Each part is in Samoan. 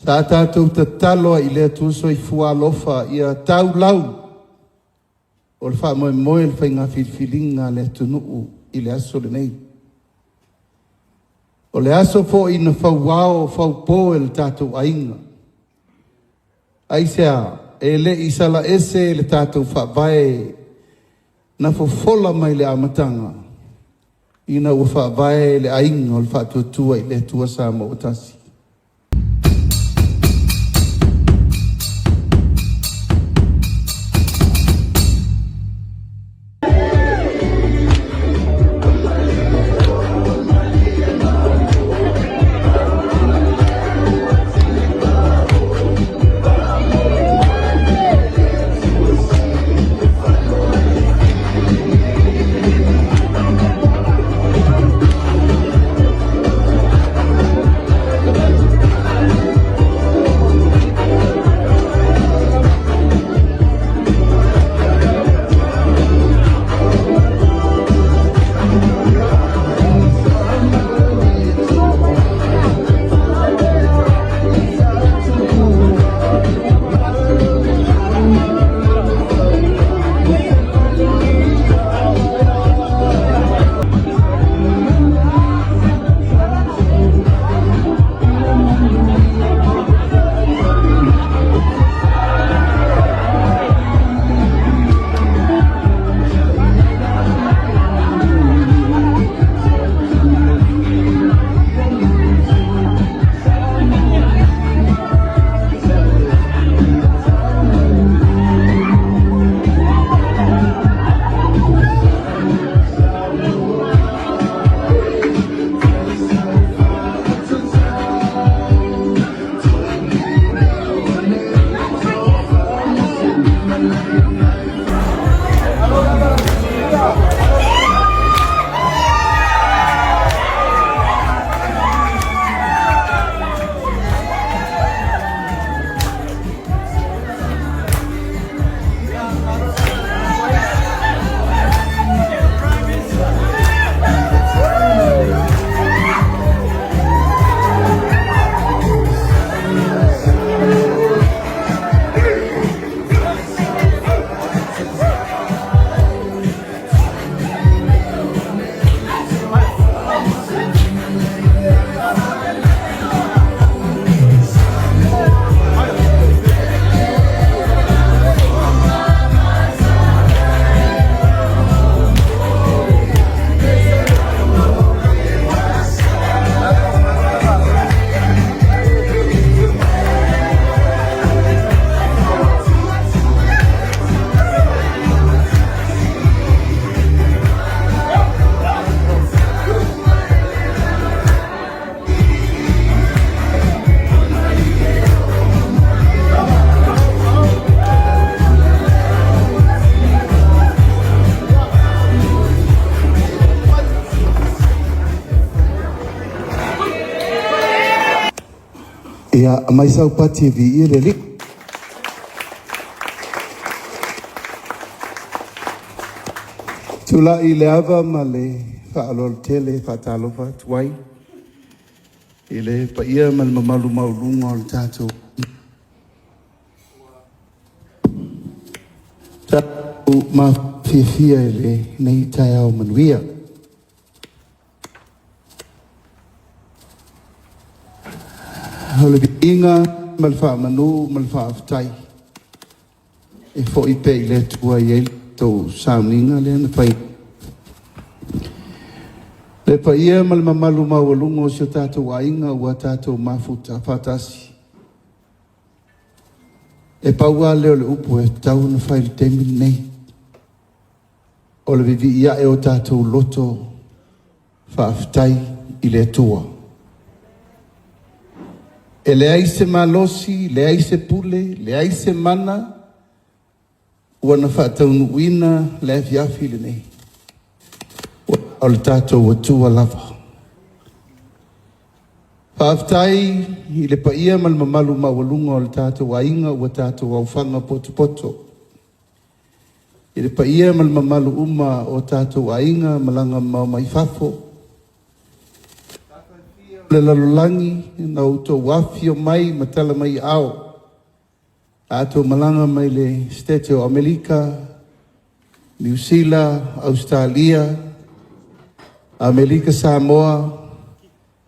Sa tatou tatalo ai i le Atua soifua alofa ia taulau o le faamoemoe le faiga filifiliga a le atunuu i le aso lenei. O le aso foi na fauao faupo e le tatou aiga. Aisea? E le i sala ese le tatou faavae na fofola mai le amataga ina ua faavae le aiga o le Faatuatua i le Atua Samoa ua tasi. Ia, aumai sau pati e viia le Alii. Tulai i le ava ma le faaaloalo tele e faatalofa atu ai i le paia ma le mamalu maualuga o le tatou mafiafia i lenei taeao manuia. O le viiga ma le faamanu ma le faafetai e foi pea i le Atua e i ai le tou sauniga lea na fai. Le paia ma le mamalu maualuga o si o tatou aiga ua tatou mafuta faatasi. E pau lava lea o le upu e tatau ona fai i le taimi lenei. O le vivii ae o tatou loto faafetai i le Atua. E leai se malosi, leai se pule, leai se mana ua na faataunuuina le afiafi lenei. O le tatou Atua lava. Faafetai i le paia ma le mamalu maualuga o le tatou aiga ua tatou aufaga potopoto. I le paia ma le mamalu uma o tatou aiga malaga mamao mai fafo. Le lalolagi na outou afifio mai ma tala mai ao a outou malaga mai le Setete o Amerika, Niu Sila, Ausetalia, Amerika Samoa,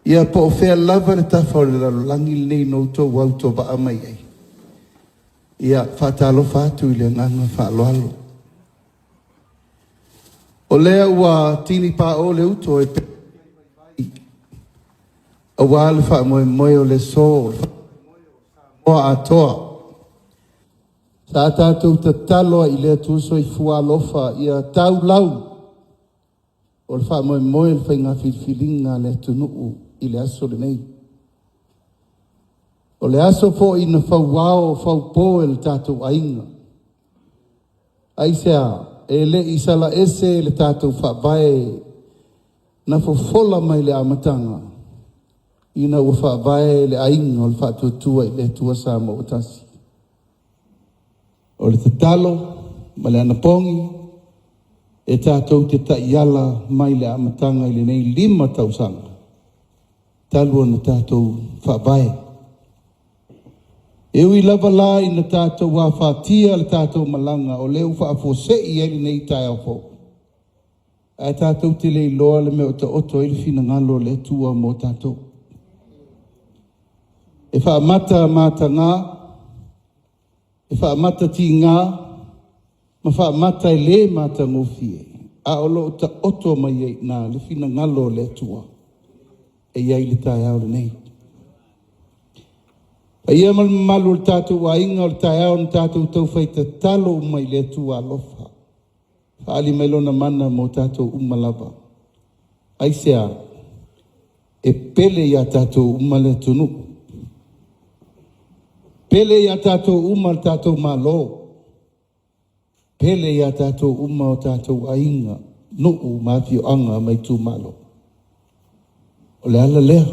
ia po o fea lava le tafa o le lalolagi lenei na outou autovaa mai ai. Ia, faatalofa atu i le agaga faaaloalo. O lea ua tini pao le uto e aua le faamoemoe o le aso o atoa. Sa tatou tatalo ai i le Atua soifua alofa ia taulau o le faamoemoe o le faiga filifiliga a le atunuu i le aso lenei. O le aso foi na fauao faupo e le tatou aiga. Aisea? E le i sala ese le tatou faavae na fofola mai le amataga ina ua faavae le aiga o le Faatuatua i le Atua Samoa ua tasi. O le tatalo ma le anapogi e tatou te taiala mai le amataga i lenei 5 tausaga talu ona tatou faavae. E ui lava la ina tatou afatia le tatou malaga o lea ua faafuasei ai lenei taeao fou, ae tatou te le iloa le mea o taoto ai le finagalo o le Atua mo tatou. E faamata mataga, e faamata tiga, ma faamata e le matagofie, a o lo o taoto mai ai i ina le finagalo o le Atua e i ai le taeao lenei. Paia ma le mamalu o le tatou aiga, o le taeao na tatou taufai tatalo uma i le Atua alofa, faaali mai Lona mana mo tatou uma lava. Aisea? E pele ia tatou uma le atunuu, pele ia tatou uma le tatou Malo, pele ia tatou uma o tatou aiga, nuu ma afioaga ma itumalo. O le ala lea.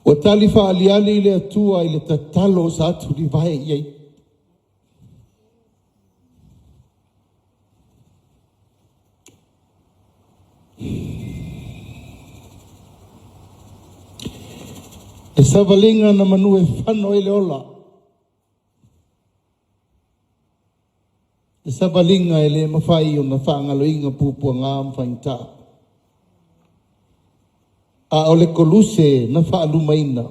Ua tali faaaliali le Atua i le tatalo sa tulivae i ai. Le savaliga na manu e fano ai le ola, le savaliga e le mafai ona faagaloina puapuaga ma faigata. A o le koluse na faalumaina,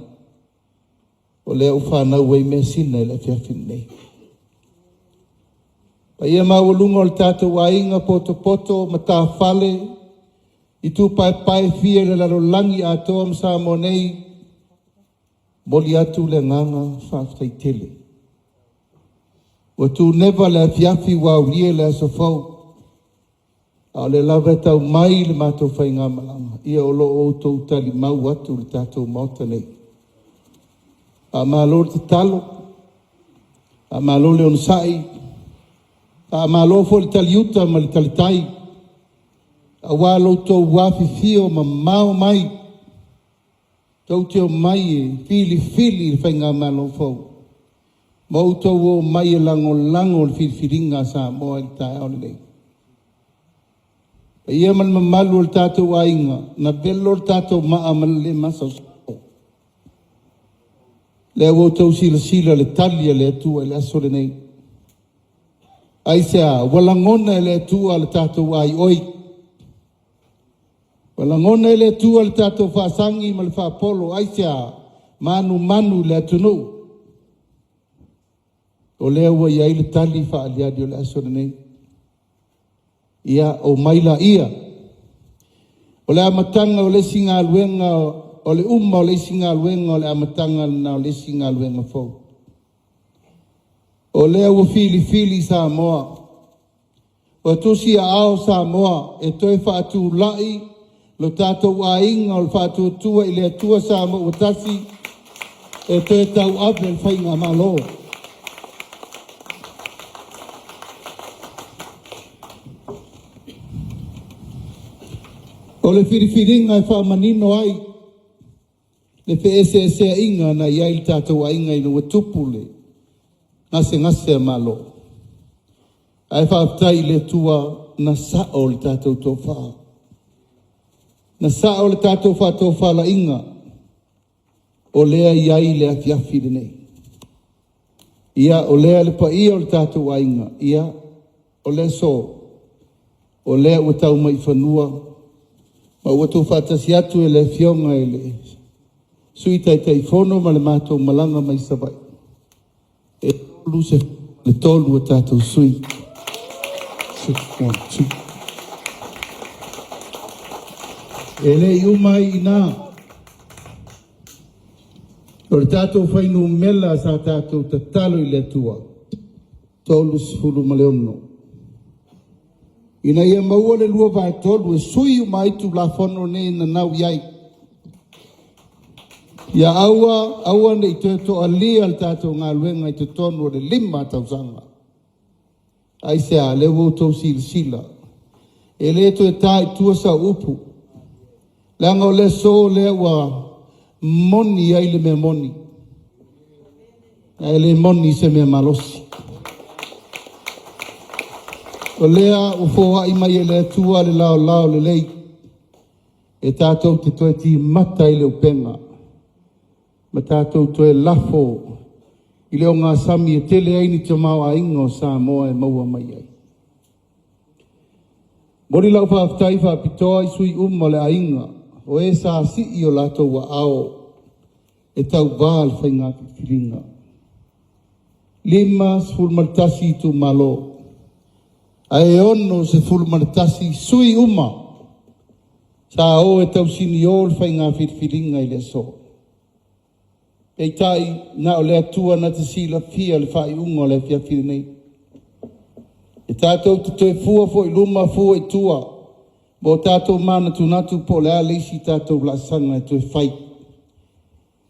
o lea ua fanau ai measina i le afiafi lenei. Paia maualuga o le tatou aiga potopoto matafale i tupaepae fia i le lalolagi atoa ma Samoa nei, momoli atu le agaga faafetai tele. Ua tuneva le afiafi ua aulia le aso fou, a o lea lava e tau mai le matou faigamalaga, ia o lo o outou talimau atu le tatou Maota nei. Faamalo le tatalo, faamalo le onosai, faamalo foi le taliuta ma le talitai, aua lo outou afifio mamao mai, tou te omai e filifili le faigamalo fou, ma outou o mai e lagolago le filifiliga a Samoa i le taeao lenei. Paia ma le mamalu o le tatou aiga, na velo le tatou maa ma le le masaosao. Lea ua outou silasila le tali a le Atua i le aso lenei. Aisea? Ua lagona e le Atua le tatou aioi. Ua lagona e le Atua le tatou faasagi ma le faapolo. Aisea? Manumanu i le atunuu. O lea ua i ai le tali faaaliali o le aso lenei. Ia, omai laia. O le amataga o le isi galuega, o le uma o le isi galuega, o le amataga lena o le isi galuega fou. O lea ua filifili Samoa, ua tusi aao Samoa e toe faatulai lo tatou aiga o le Faatuatua i le Atua Samoa ua tasi e toe tauave le faigamalo. O le filifiliga e faamanino ai le feeseeseaiga na i ai le tatou aiga ina ua tupu le gasegase a Malo. Ae faafetai i le Atua na sao le tatou tofa. Na sa'o le tatou faatofalaiga o lea e i ai le afiafi lenei. Ia, o lea le paia o le tatou aiga, ia, o le aso, o lea ua tau mai i fanua ma ua tuufaatasi atu e le Afioga i le Sui Taitaifono ma le matou malaga mai Savaii, e 33 o tatou sui. E le i uma ai i ina, o le tatou fuainumera sa tatou tatalo i le Atua, 36, ina ia maua le 2/3 e sui uma ai Tulafono nei e nanau i ai. Ia aua aua ne i toe toalia le tatou galuega i totonu o le 5 tausaga. Aisea? Lea ua outou silasila, e le toe ta i tua sau upu, leaga o le aso lea ua moni ai le mea moni, ae le moni se mea malosi. O lea ua foai mai e le Atua le laolao lelei e tatou te toe timata ai le upega ma tatou toe lafo i le ogasami e tele ai ni tamaoaiga o Samoa e maua mai ai. Momoli lau faafetai faapitoa i sui uma o le aiga o e sa sii o latou aao e tauva le faiga filifiliga. 51 itumalo, ae 61 sui uma sa o e tausinio le faiga filifiliga i le aso. Peitai, na o le Atua na te silafia le faaiuga o le afiafi lenei. E tatou te toe fua foi i luma fua i tua ma o tatou manatunatu po o le a le isi tatou laasaga e toe fai,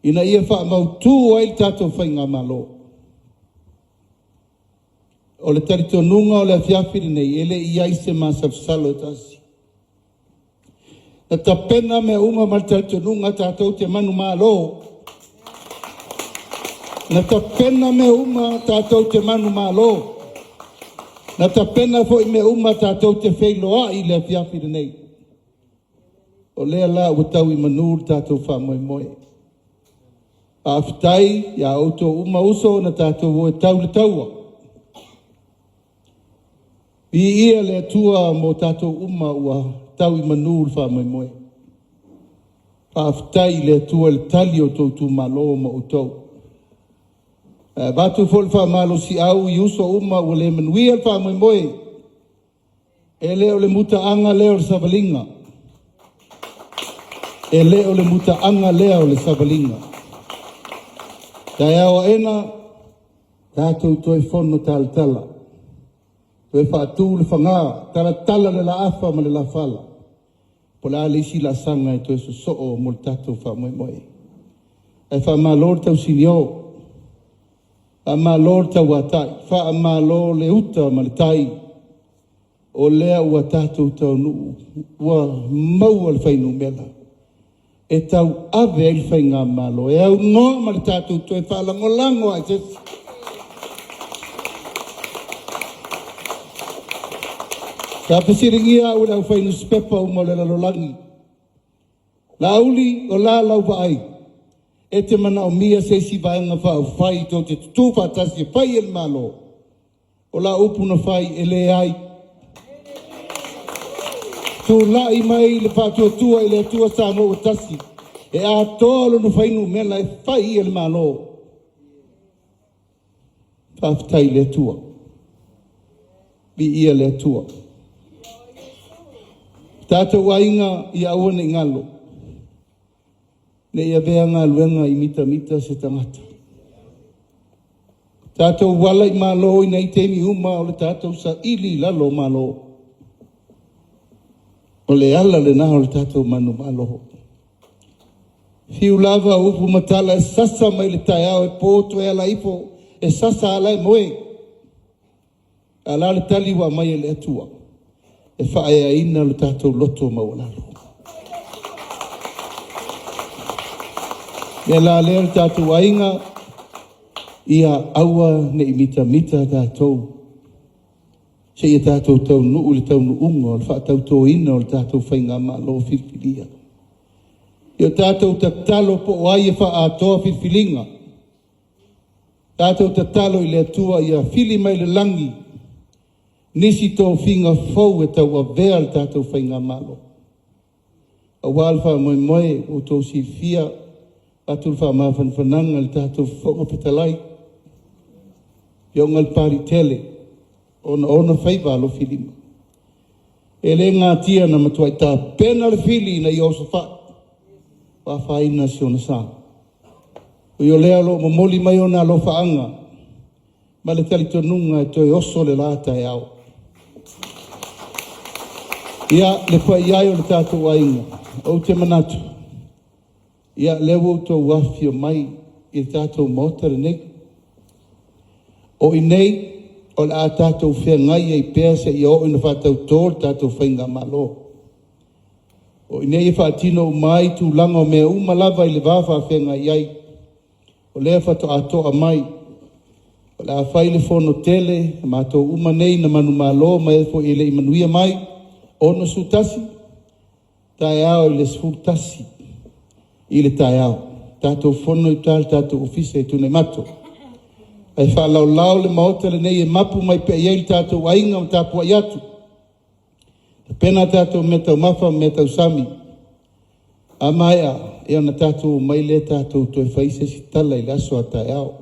ina ia faamautu ai le tatou faigamalo. O le talitonuga o le afiafi lenei, e le i i ai se masalosalo e tasi. Na tapena mea uma ma le talitonuga tatou te manumalo. Na tapena mea uma tatou te manumalo. Na tapena foi mea uma tatou te feiloai i le afiafi lenei. O lea la ua tau i manu le tatou faamoemoe. Faafetai ia outou uma uso na tatou o e tau le taua. Viia le Atua mo tatou uma ua tau i manu le faamoemoe. Faafetai i le Atua i le tali a outou itumalo ma outou. Ae avatu foi le faamalosiau i uso uma ua le manuia le faamoemoe, e le o le mutaaga lea o le savaliga. E le o le mutaaga lea o le savaliga. Taeao aena, tatou toe fono talatala, toe faatu le faga, talatala le laafa ma le lafala, po o le a le isi laasaga e toe sosoo mo le tatou faamoemoe. Ae faamalo le tausinio, faamalo le tauatai, faamalo le uta ma le tai, o lea ua tatou taunuu, ua maua le fuainumera e tauave ai le faigamalo, e aunoa ma le tatou toe faalagolago lava i se isi. Sa fesiligia au e le aufai nusipepa uma o le lalolagi, Laauli, o le a lau vaai? E te manaomia se isi Vaega Faaupufai tou te tutu faatasi e fai le Malo? O lau upu na fai, e leai. Tulai mai le Faatuatua i le Atua Samoa ua Tasi e atoa lona fuainumera e fai ia le Malo. Faafetai i le Atua. Viia le Atua. Tatou aiga, ia aua ne i galo, ne i avea galuega i mitamita se tagata. Tatou ala i Malo i taimi uma o le tatou saili i lalo o Malo. O le ala lena o le tatou manumalo. Fiu lava upu ma tala e sasa mai le taeao e po toe ala ifo, e sasa ala e moe. A o le a le tali ua aumai e le Atua? E faaeaina lo tatou loto maualalo. O le mea la lea le tatou aiga, ia aua ne i mitamita tatou seia tatou taunuu i le taunuuga o le faatautoina o le tatou faigamalo filifilia. Ia tatou tatalo po o ai e faaatoa filifiliga. Tatou tatalo i le Atua ia fili mai le lagi nisi tofiga fou e tauavea le tatou Faigamalo, aua le faamoemoe ua outou silafia atu le faamafanafanaga i le tatou Fofoga Fetalai, Afioga i le Papaliitele, ona o ona faiva alofilima. E le natia na matuai tapena le fili ina ia osofai ma afaina si ona sa. Ui o lea o lo o momoli mai ona alofaaga ma le talitonuga e toe oso le la taeao. Ia, le paia e o le tatou aiga, ou te manatu, ia lea ua outou afifio mai i le tatou Maota lenei. O i inei o le a tatou feagai ai pea seia oo ina faatauto le tatou Faigamalo. O i inei e faatino uma ai tulaga o mea uma lava i le va faafeagai ai. O lea faatoa to'a mai, o le a fai le fono tele a matou uma nei na manumalo ma e foi e le i manuia mai, 61 taeao i le 11 i le taeao. Tatou fono i uta i le tatou ofisa i Tuanaimato. Ae faalaolao le maota lenei e mapu mai pea i ai le tatou aiga ma tapuai atu, tapena a tatou meataumafa ma meatausami. A maea ona tatou omai lea tatou toe fai se isi tala i le aso a taeao.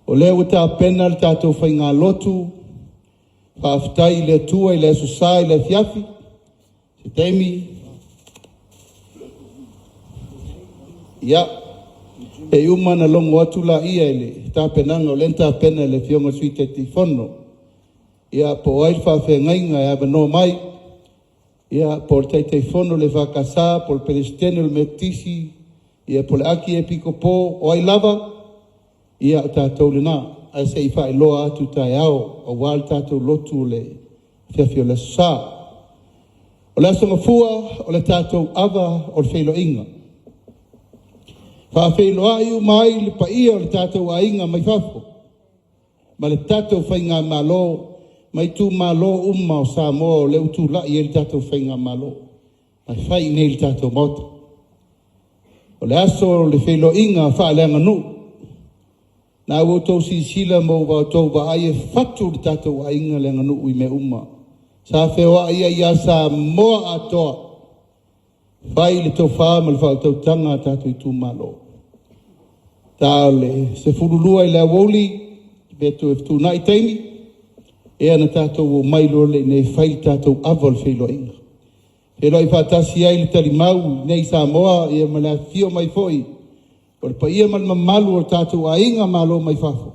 O lea ua tapena le tatou faigalotu. Faafetai i le Atua i le aso Sa i le afiafi se taimi, ia, se i uma ona logo atu lea i le tapenaga o lea na tapena e le Afioga i le Sui Taitaifono, ia po o ai le faafeagaiga e avanoa mai, ia po o le Taitaifono o le EFKS po o le Peresetene o le Metotisi, ia po o le Akiepikopo, o ai lava, ia o tatou lena. Ae se i faailoa atu taeao aua le tatou lotu i le afiafi o le aso Sa. O le aso Gafua, o le tatou ava o le feiloaiga. E faafeiloai uma ai le paia o le tatou aiga mai fafo ma le tatou faigamalo ma itumalo uma o Samoa o lea ua tulai i ai le tatou faigamalo ma e fai i inei i le tatou Maota. O le aso o le feiloaiga faaleaganuu. Na ua outou silasila ma ua outou vaai e fatu le tatou aiga le aganuu i mea uma. Sa feoai ai lava Samoa atoa, fai le tofa ma le faautautaga a tatou itumalo. Ta o le 12 i le aoauli pe toe fetuunai taimi, ia ona tatou omai loa lea i inei e fai le tatou ava o le feiloaiga. E feiloai faatasi ai le talimau i inei i Samoa ma le afifio mai foi o le paia ma le mamalu o tatou aiga malo mai fafo,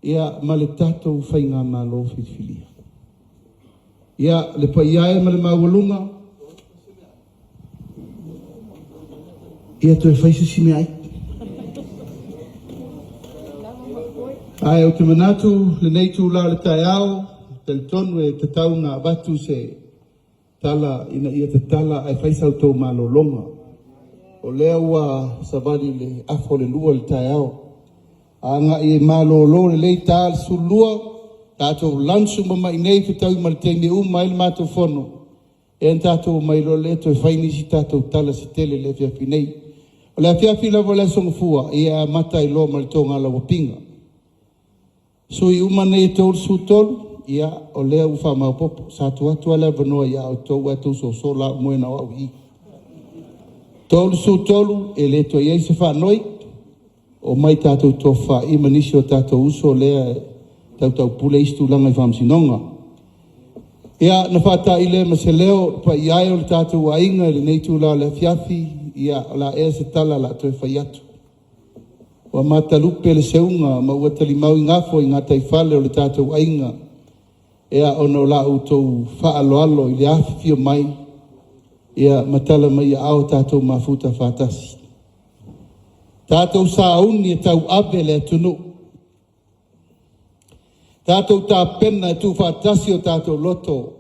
ia ma le tatou faigamalo filifilia. Ia, le paia e ma le maualuga, ia toe fai se isi meaai. Ae ou te manatu i lenei itula o le taeao, e talitonu e tatau ona avatu se tala ina ia tatala ae fai sa outou malologa. O lea ua savali i le afa o le 2 i le taeao. A agai e malolo lelei, ta le 12, tatou lunch uma mai i inei fetaui ma le taimi e uma ai le matou fono, ia ona tatou omai loa lea toe fai nisi tatou tala se tele i le afiafi nei. O le afiafi lava o le aso Gafua, ia e amata ai loa ma le togalaumpiga. Sui usufono uma nei e 33, ia, o lea ua faamaopoopo. Sa tuu atu lava le avanoa ia outou ae outou soso la au moe na o au i i. 33, e le toe i ai se faanoi, omai tatou tofafaafoi ma nisi o tatou uso lea e tautaupule isi tulaga i faamasinoga. Ia, ona faatai lea ma se leo, le paia e o le tatou aiga i lenei itula o le afiafi, ia o le a ea se tala o le a toe fai atu? Ua matalupe le seuga ma ua talimau i gafo i gataifale o le tatou aiga, ia ona o la outou faaaloalo i le afifio mai, ia ma tala mai aao tatou mafuta faatasi. Tatou sauni e tauave le atunuu, tatou tapena e tuufaatasi o tatou loto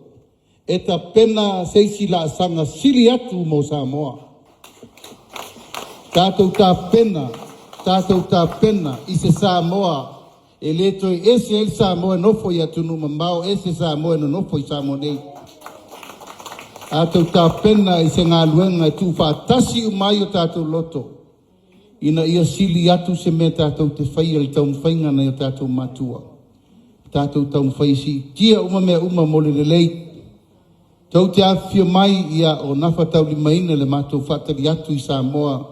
e tapena se isi laasaga sili atu mo Samoa. Tatou tapena, tatou tapena i se Samoa e le toe ese ai le Samoa e nofo i atunuu mamao, ese Samoa e nonofo i Samoa nei. Tatou tapena i se galuega e tuufaatasi uma ai o tatou loto ina ia sili atu se mea tatou te faia i le taumafaiga a nai o tatou matua. Tatou taumafai e siitia uma mea uma mo le lelei. Tou te afifio mai ia o gafataulimaina le matou faatali atu i Samoa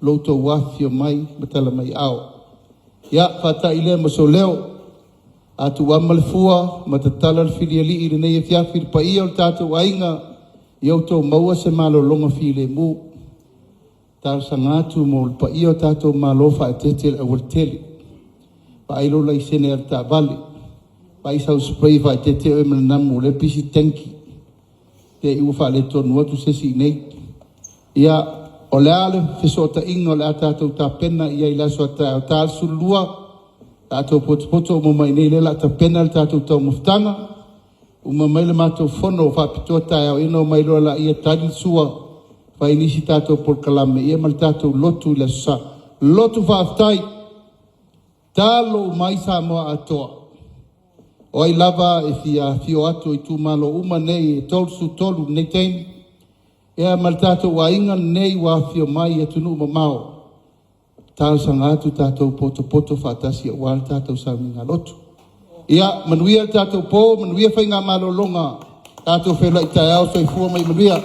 lo outou afifio mai ma tala mai aao. Ia faata'i lea ma sou leo, a tuuama le fua ma tatala le filialii i lenei afiafi i le paia o le tatou aiga, ia outou maua se malologa filemu. E talosaga atu mo le paia o tatou malo faaeteete i le aualatele, vaai lou laisene avetaavale, vaai sau spray e faaeteete oe ma le namu o lea e pisi le tanki te i ua faaletonu atu se isi i inei. Ia, o le a le fesootaiga o le a tatou tapena i ai i le aso a taeao, ta le 12, tatou potopoto uma mai i inei o lea o le a tapena le tatou taumafataga, uma mai le matou fono faapitoa taeao, ia ona omai loa lea tali le sua, fai nisi tatou polokalame ma le tatou lotu i le Aso Sa. Lotu faafetai, talo mai Samoa atoa. O ai lava e fia afio atu o itumalo uma nei e 33 i lenei taimi, ia ma le tatou aiga lenei ua afifio mai i atunuu mamao, e talosaga atu tatou potopoto faatasi aua le tatou sauniga lotu. Ia manuia le tatou po, manuia faiga malologa, tatou feiloai taeao. Soifua ma ia manuia.